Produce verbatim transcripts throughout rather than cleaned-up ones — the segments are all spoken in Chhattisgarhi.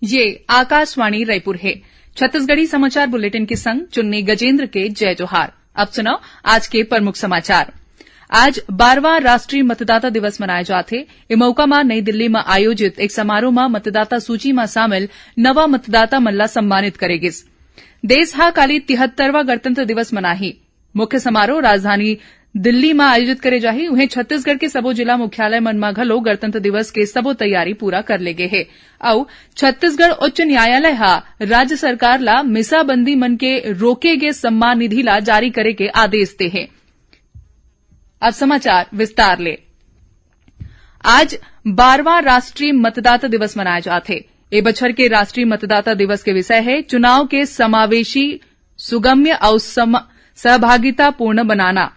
ये आकाशवाणी रायपुर हे। छत्तीसगढ़ी समाचार बुलेटिन के संग चुन्नी गजेंद्र के जय जोहार। अब सुनव आज के प्रमुख समाचार। आज बारहवाँ राष्ट्रीय मतदाता दिवस मनाए जात हे। ए मौका म नई दिल्ली म आयोजित एक समारोह म मतदाता सूची म शामिल नवा मतदाता मन ला सम्मानित करे गिस। देश ह काली तिहत्तरवाँ गणतंत्र दिवस मनाही। मुख्य समारोह राजधानी दिल्ली म आयोजित करे जाही। उहें, छत्तीसगढ़ के सबो जिला मुख्यालय मन म घलो गणतंत्र दिवस के सबो तैयारी पूरा कर ले गे हे। अउ छत्तीसगढ़ उच्च न्यायालय ह राज्य सरकार ला मिसाबंदी मन के रोके गे सम्मान निधि ला जारी करे के आदेश दे हे। अब समाचार विस्तार ले। आज बारहवाँ राष्ट्रीय मतदाता दिवस मनाए जात हे। ए बछर के राष्ट्रीय मतदाता दिवस के विषय हे चुनाव के समावेशी, सुगम्य अउ सम-, सहभागितापूर्ण बनाना।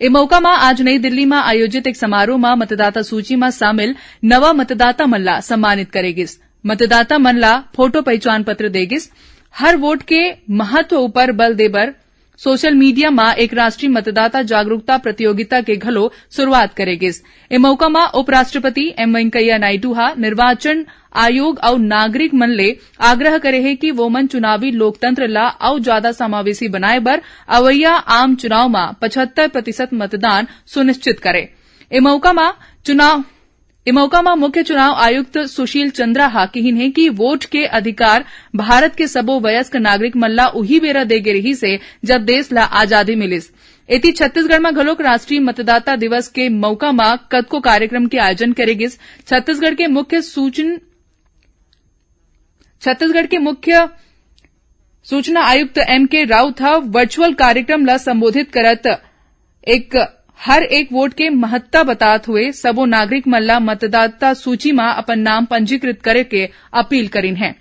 ए मौका म आज नई दिल्ली म आयोजित एक समारोह म मतदाता सूची म शामिल नवा मतदाता मन ला सम्मानित करे गिस। मतदाता मन ला फोटो पहचान पत्र दे गिस। हर वोट के महत्व ऊपर बल दे बर सोशल मीडिया म एक राष्ट्रीय मतदाता जागरूकता प्रतियोगिता के घलो शुरुआत करे गिस। ए मौका म उपराष्ट्रपति एम वेंकैया नायडू ह निर्वाचन आयोग अउ नागरिक मन ले आग्रह करे हे कि वो मन चुनावी लोकतंत्र ला अउ ज्यादा समावेशी बनाए बर अवइया आम चुनाव म पचहत्तर प्रतिशत मतदान सुनिश्चित करे। ए मौका म चुनाव ए मौका म मुख्य चुनाव आयुक्त सुशील चंद्रा ह किहिन हे कि वोट के अधिकार भारत के सबो वयस्क नागरिक मन ला उही बेरा दे गे रिहिस हे, जब देश ला आजादी मिलिस। एती छत्तीसगढ़ म घलोक राष्ट्रीय मतदाता दिवस के मौका म कतको कार्यक्रम के आयोजन करे गिस। छत्तीसगढ़ के मुख्य सूचन-, छत्तीसगढ़ के मुख्य सूचना आयुक्त एम के राउत ह वर्चुअल कार्यक्रम ला संबोधित करत एक, हर एक वोट के महत्ता बतात हुए सबो नागरिक मन ला मतदाता सूची म अपन नाम पंजीकृत करे के अपील करिन हे।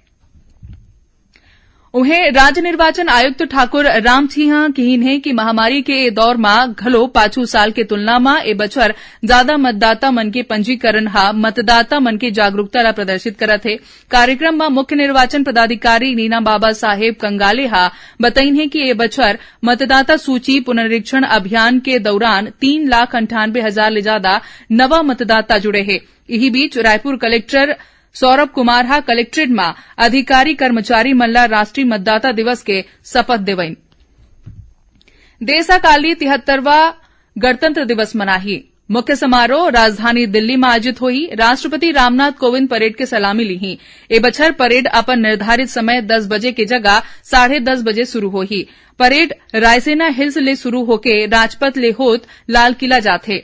उहें, राज्य निर्वाचन आयुक्त ठाकुर रामसिंह किहिन हे कि महामारी के ए दौर म घलो पाछू साल के तुलना म ए बछर जादा मतदाता मन के पंजीकरण ह मतदाता मन के जागरूकता ला प्रदर्शित करत हे। कार्यक्रम म मुख्य निर्वाचन पदाधिकारी नीना बाबा साहेब कंगाले ह बतईन हे कि ए बछर मतदाता सूची पुनरीक्षण अभियान के दौरान तीन लाख अंठानबे हजार ले जादा नवा मतदाता जुड़े हे। इही बीच, रायपुर कलेक्टर सौरभ कुमार ह कलेक्ट्रेट म अधिकारी कर्मचारी मन ला राष्ट्रीय मतदाता दिवस के शपथ देवईन। देश ह काली तिहत्तरवाँ गणतंत्र दिवस मनाही। मुख्य समारोह राजधानी दिल्ली म आयोजित होही। राष्ट्रपति रामनाथ कोविंद परेड के सलामी लीही। ए बछर परेड अपन निर्धारित समय दस बजे के जगह साढ़े दस बजे शुरू होही। परेड रायसेना हिल्स ले शुरू होके राजपथ ले होत लाल किला जाथे।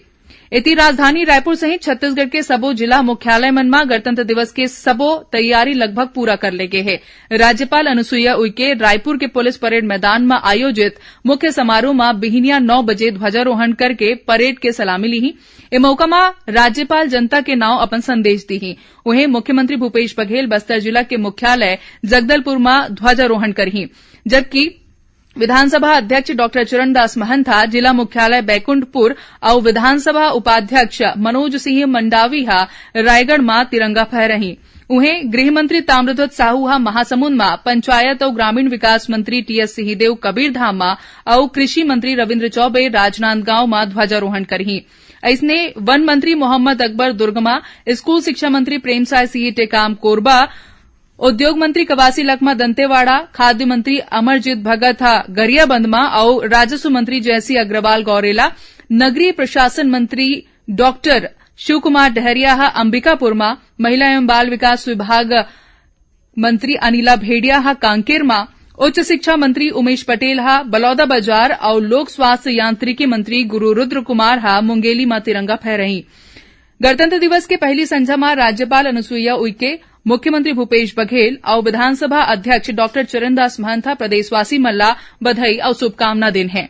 एती राजधानी रायपुर सहित छत्तीसगढ़ के सबो जिला मुख्यालय मन म गणतंत्र दिवस के सबो तैयारी लगभग पूरा कर ले गे हे। राज्यपाल अनुसुईया उइके रायपुर के पुलिस परेड मैदान म आयोजित मुख्य समारोह म बिहिनिया नौ बजे ध्वजारोहण करके परेड के सलामी लीही। ए मौका म राज्यपाल जनता के नाव अपन संदेश दीही। उहें, मुख्यमंत्री भूपेश बघेल बस्तर जिला के मुख्यालय जगदलपुर म ध्वजारोहण करही, जबकि विधानसभा अध्यक्ष डॉक्टर चरणदास महंत ह जिला मुख्यालय बैकुंठपुर अउ विधानसभा उपाध्यक्ष मनोज सिंह मंडावी ह रायगढ़ म तिरंगा फहराही। उहें, गृह मंत्री ताम्रध्वज साहू ह महासमुंद म, पंचायत अउ ग्रामीण विकास मंत्री टीएस सिंहदेव कबीरधाम म अउ कृषि मंत्री रविंद्र चौबे राजनांदगांव म ध्वजारोहण करही। अइसने वन मंत्री मोहम्मद अकबर दुर्ग म, स्कूल शिक्षा मंत्री प्रेमसाय सिंह टेकाम कोरबा, उद्योग मंत्री कवासी लखमा दंतेवाड़ा, खाद्य मंत्री अमरजीत भगत ह गरियाबंद म अउ राजस्व मंत्री जयसिंह अग्रवाल गौरेला, नगरीय प्रशासन मंत्री डॉक्टर शिव कुमार डहरिया ह अंबिकापुर म, महिला एवं बाल विकास विभाग मंत्री अनिला भेड़िया ह कांकेर म, उच्च शिक्षा मंत्री उमेश पटेल ह बलौदाबाजार अउ लोक स्वास्थ्य यांत्रिकी मंत्री गुरु रुद्र कुमार ह मुंगेली म तिरंगा फहराही। गणतंत्र दिवस के पहली संझा म राज्यपाल अनुसुईया उइके, मुख्यमंत्री भूपेश बघेल अउ विधानसभा अध्यक्ष डॉक्टर चरणदास महंत ह प्रदेशवासी मन ला बधाई अउ शुभकामना देन हे।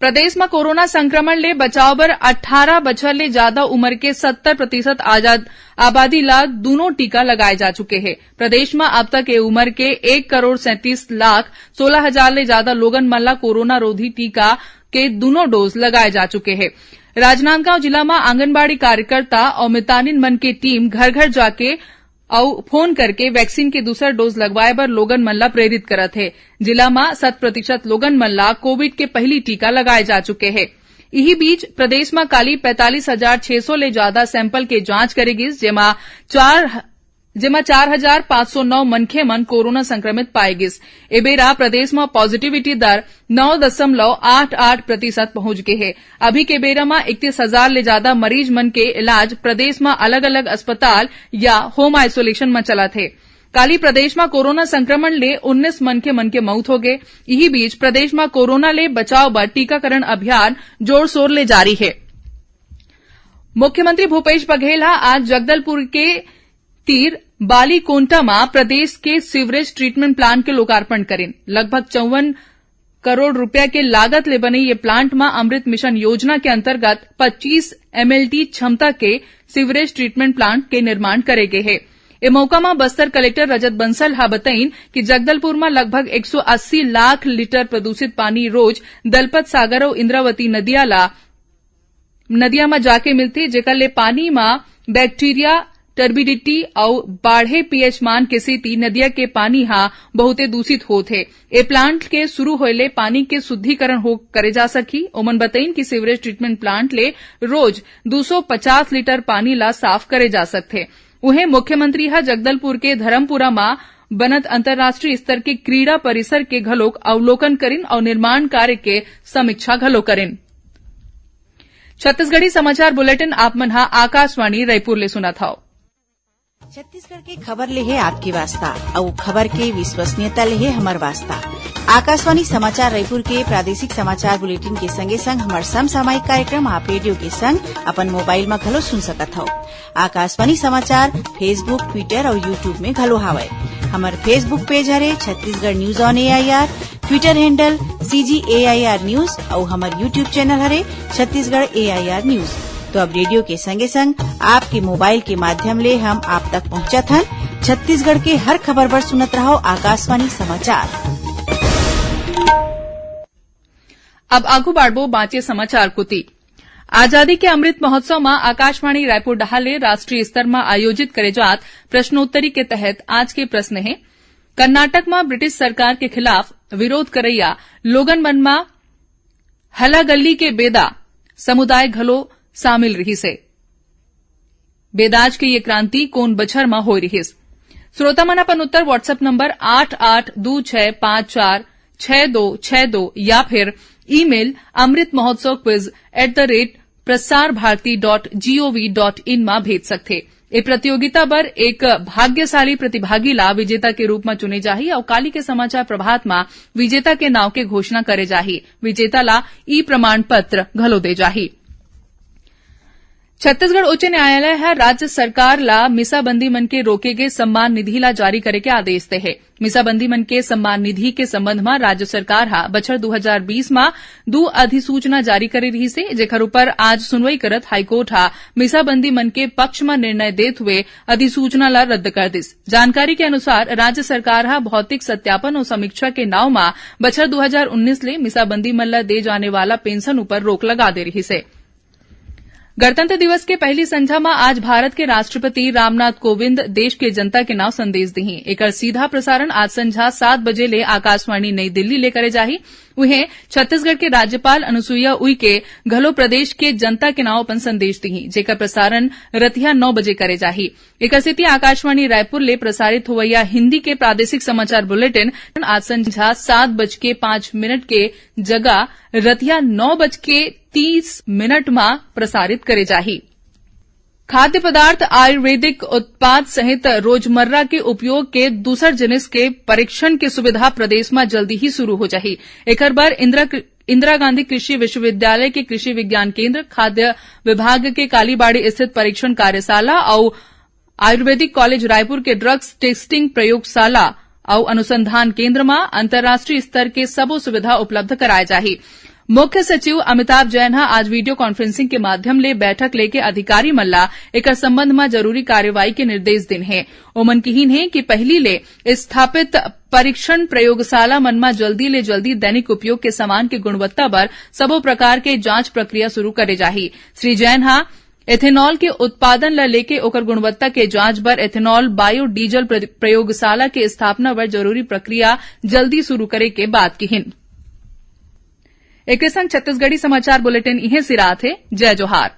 प्रदेश म कोरोना संक्रमण ले बचाव बर अट्ठारह बछर ले जादा उमर के सत्तर प्रतिशत आजाद आबादी ला दूनों टीका लगाए जा चुके हे। प्रदेश म अब तक ए उमर के एक करोड़ सैंतीस लाख सोलह हजार ले जादा लोगन मन ला कोरोना रोधी टीका के दूनों डोज लगाए जा चुके हे। राजनांदगांव जिला म आंगनबाड़ी कार्यकर्ता अउ मितानिन मन के टीम घर-घर जाके अउ फोन करके वैक्सीन के दूसर डोज लगवाए बर लोगन मन ला प्रेरित करत हे। जिला म शत प्रतिशत लोगन मन ला कोविड के पहली टीका लगाए जा चुके हे। इही बीच प्रदेश म काली पैंतालीस हजार छह सौ ले जादा सैंपल के जांच करे गिस, जेमा चार जेमा चार हजार पाँच सौ नौ मनखे मन कोरोना संक्रमित पाए गिस। ए बेरा प्रदेश म पॉजिटिविटी दर नौ दशमलव आठ आठ प्रतिशत पहुंच गे हे। अभी के बेरा म इकतीस हजार ले ज्यादा मरीज मन के इलाज प्रदेश म अलग-अलग अस्पताल या होम आइसोलेशन म चलत हे। काली प्रदेश म कोरोना संक्रमण ले उन्नीस मनखे मन के मौत होगे। इही बीच प्रदेश म कोरोना ले बचाव बर टीकाकरण अभियान जोर-शोर ले जारी हे। मुख्यमंत्री भूपेश बघेल ह आज जगदलपुर के तीर बालीकोंटा म प्रदेश के सीवरेज ट्रीटमेंट प्लांट के लोकार्पण करिन। लगभग चौवन करोड़ रुपया के लागत ले बने ये प्लांट म अमृत मिशन योजना के अंतर्गत पच्चीस एमएलडी क्षमता के सीवरेज ट्रीटमेंट प्लांट के निर्माण करे गे हे। ए मौका म बस्तर कलेक्टर रजत बंसल ह बतईन कि जगदलपुर म लगभग एक सौ अस्सी लाख लीटर प्रदूषित पानी रोज दलपत सागर अउ इंद्रावती नदिया ला नदिया म जाके मिलथे, जेकर ले पानी म बैक्टीरिया, टर्बिडिटी अउ बाढ़े पीएच मान के सेती नदिया के पानी ह बहुते दूषित होत हे। ए प्लांट के शुरू होए ले पानी के शुद्धिकरण हो करे जा सकही। ओमन बतईन कि सीवरेज ट्रीटमेंट प्लांट ले रोज दू सौ पचास लीटर पानी ला साफ करे जा सकथे। उहें मुख्यमंत्री ह जगदलपुर के धर्मपुरा म बनत अंतर्राष्ट्रीय स्तर के क्रीड़ा परिसर के घलोक अवलोकन करिन अउ निर्माण कार्य के समीक्षा घलो करिन। छत्तीसगढ़ी समाचार बुलेटिन आप मन ह आकाशवाणी रायपुर ले सुनत हव। छत्तीसगढ़ के खबर ले हे आपके वास्ता, अउ खबर के विश्वसनीयता ले हे हमर वास्ता। आकाशवाणी समाचार रायपुर के प्रादेशिक समाचार बुलेटिन के संगे संग हमर समसामयिक कार्यक्रम आप रेडियो के संग अपन मोबाइल म घलो सुन सकत हव। आकाशवाणी समाचार Facebook, Twitter अउ YouTube में घलो हावय। हमर Facebook पेज हरे Chhattisgarh news on AIR, Twitter handle CG AIR news अउ हमर YouTube चैनल हरे छत्तीसगढ़ एआईआर न्यूज। तो अब रेडियो के संगे संग आपके मोबाइल के माध्यम ले हम आप तक पहुंचत हन। छत्तीसगढ़ के हर खबर बर सुनत रहव आकाशवाणी समाचार। अब आगू बाढ़बो बांचे समाचार कोती। आजादी के अमृत महोत्सव म आकाशवाणी रायपुर डहार ले राष्ट्रीय स्तर म आयोजित करे जात प्रश्नोत्तरी के तहत आज के प्रश्न हे, कर्नाटक म ब्रिटिश सरकार के खिलाफ विरोध करइया लोगन मन म हलागल्ली के बेदा समुदाय घलो शामिल रिहिस हे। बेदाज के ये क्रांति कोन बछर म होय रिहिस? श्रोता मन अपन उत्तर WhatsApp नंबर आठ आठ दू छह पाँच चार छह दो छह दो या फिर email amritmahotsavquiz at the rate prasarbharati dot gov dot in म भेज सकथे। ए प्रतियोगिता बर एक भाग्यशाली प्रतिभागी ला विजेता के रूप म चुने जाही अउ काली के समाचार प्रभात म विजेता के नाव के घोषणा करे जाही। विजेता ला ई प्रमाण पत्र घलो दे जाही। छत्तीसगढ़ उच्च न्यायालय ह राज्य सरकार ला मिसाबंदी मन के रोके गे सम्मान निधि ला जारी करे के आदेश दे हे। मिसाबंदी मन के सम्मान निधि के संबंध म राज्य सरकार ह बछर दू हजार बीस म दू अधिसूचना जारी करे रिहिस हे, जेखर ऊपर आज सुनवाई करत हाईकोर्ट ह मिसाबंदी मन के पक्ष म निर्णय देत हुए अधिसूचना ला रद्द कर दिस। जानकारी के अनुसार, राज्य सरकार ह भौतिक सत्यापन अउ समीक्षा के नाव म बछर दू हजार उन्नीस ले मिसाबंदी मन ला दे जाने वाला पेंशन ऊपर रोक लगा दे रिहिस हे। गणतंत्र दिवस के पहली संझा म आज भारत के राष्ट्रपति रामनाथ कोविंद देश के जनता के नाव संदेश दिही। एकर सीधा प्रसारण आज संझा सात बजे ले आकाशवाणी नई दिल्ली ले करे जाही। उहें, छत्तीसगढ़ के राज्यपाल अनुसुईया उइके घलो प्रदेश के जनता के नाव अपन संदेश दिही, जेकर प्रसारण रतिहा नौ बजे करे जाही। एकर सेती आकाशवाणी रायपुर ले प्रसारित होवइया हिंदी के प्रादेशिक समाचार बुलेटिन आज संझा सात बज के पाँच मिनट के जगह रतिहा नौ बज के तीस मिनट म प्रसारित करे जाही। खाद्य पदार्थ, आयुर्वेदिक उत्पाद सहित रोजमर्रा के उपयोग के दूसर जिनिस के परीक्षण के सुविधा प्रदेश म जल्दी ही शुरू हो जाही। एकर बर इंदिरा, इंदिरा गांधी कृषि विश्वविद्यालय के कृषि विज्ञान केंद्र, खाद्य विभाग के कालीबाड़ी स्थित परीक्षण कार्यशाला अउ आयुर्वेदिक कॉलेज रायपुर के ड्रग्स टेस्टिंग प्रयोगशाला अउ अनुसंधान केंद्र म अंतर्राष्ट्रीय स्तर के सबो सुविधा उपलब्ध कराए जाही। मुख्य सचिव अमिताभ जैन ह आज वीडियो कॉन्फ्रेंसिंग के माध्यम ले बैठक लेके अधिकारी मन ला एकर संबंध म जरूरी कार्रवाई के निर्देश दिन हे। ओमन किहीन हे कि पहिली ले स्थापित परीक्षण प्रयोगशाला मन म जल्दी ले जल्दी दैनिक उपयोग के सामान के गुणवत्ता बर सबो प्रकार के जांच प्रक्रिया शुरू करे जाही। श्री जैन ह एथेनॉल के उत्पादन ल लेके ओकर गुणवत्ता के जांच बर एथेनॉल बायोडीजल प्र-, प्रयोगशाला के स्थापना बर जरूरी प्रक्रिया जल्दी शुरू करे के बात किहिन। एके संग छत्तीसगढ़ी समाचार बुलेटिन इहें सिरात हे। जय जोहार।